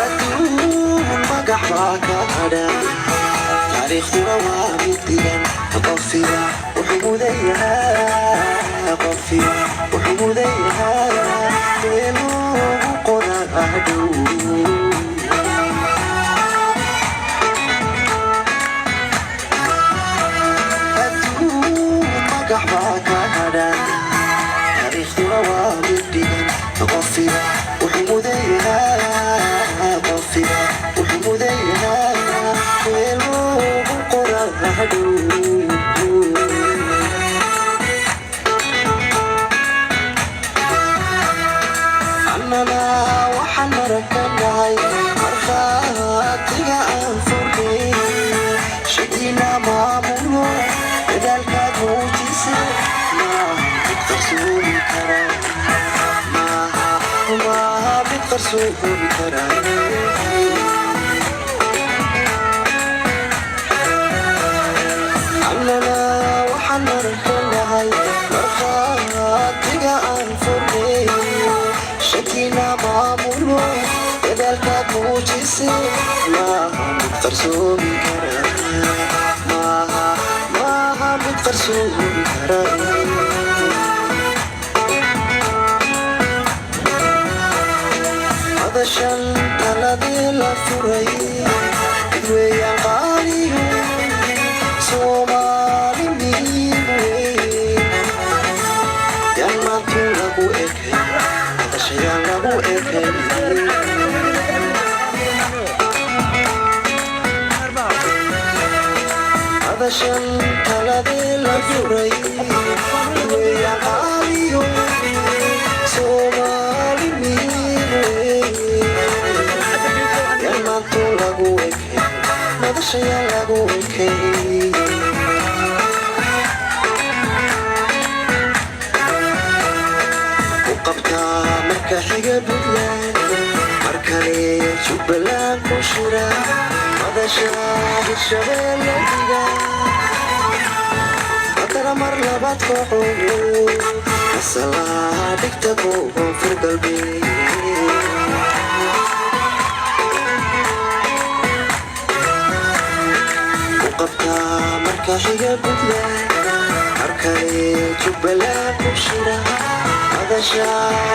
Adduun magac baa ka hadha, taariikhduna waa mid dhigan. Qofiba wuxuu mudan yahaa, qofiba wuxuu mudan yahaa meel loogu qoraa dhow. Adduun magac baa ka hadha, taariikhduna waa mid dhigan. Qofiba wuxuu mudan yahaa, qofiba wuxuu mudan yahaa meel loogu qoraa dhow. Annana waxaan marakanahay markhaatiga aan furnay, shadiina maamulo. Dadaalkaad muujisay maaha mid qarsoomi kara, maaha, maaha mid qarsoomi kara. Annana waxaan marakanahay markhaatiga aan furnay, shatiina maamulo. Dadaalkaad muujisay maaha mid qarsoomi kara, maaha, maaha mid qarsoomi kara. Madashan taladii la furay mid weeyaan qaaliyo, Soomaali miim weyn yaan maantu lagu ekay, madashayaan lagu ekay. Madashan taladii la furay mid weeyaan qaaliyo, Soomaali miim weyn yaan maantu lagu ekay, madashayaan lagu ekay. U qabtaa marka xiga Puntland, mar kale Jubbaland ku shira, madasha Hirshabeelle dhiga, haddana mar labaad kooxo masalaa dhigta Koonfur Galbeed. U qabtaa marka xiga Puntland, mar kale Jubbaland ku shira, madasha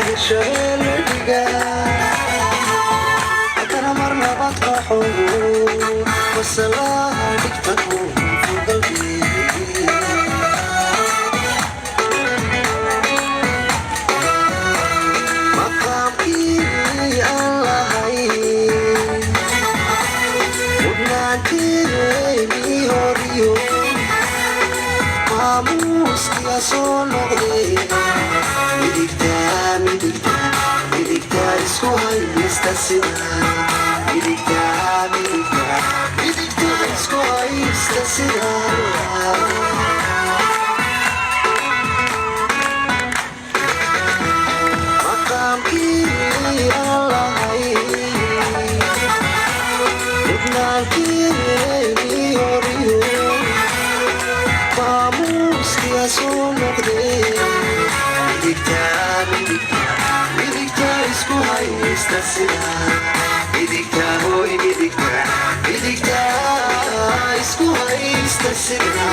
Hirshabeelle dhiga, haddana mar labaad kooxo masalaa dhigta Koonfur Galbeed. Maqaamkii aan lahayn, mudnaanteennii horiyo maamuuskiya soo noqday. Midigta, midigta, midigta isku haysta sida, midigta, midigta, midigta isku haysta sida. Maqaamkii aan lahayn, mudnaanteennii horiyo maamuuskiya soo noqday. Midigta, midigta, midigta isku haysta sida, midigta hoy, midigta, midigta isku haysta sida.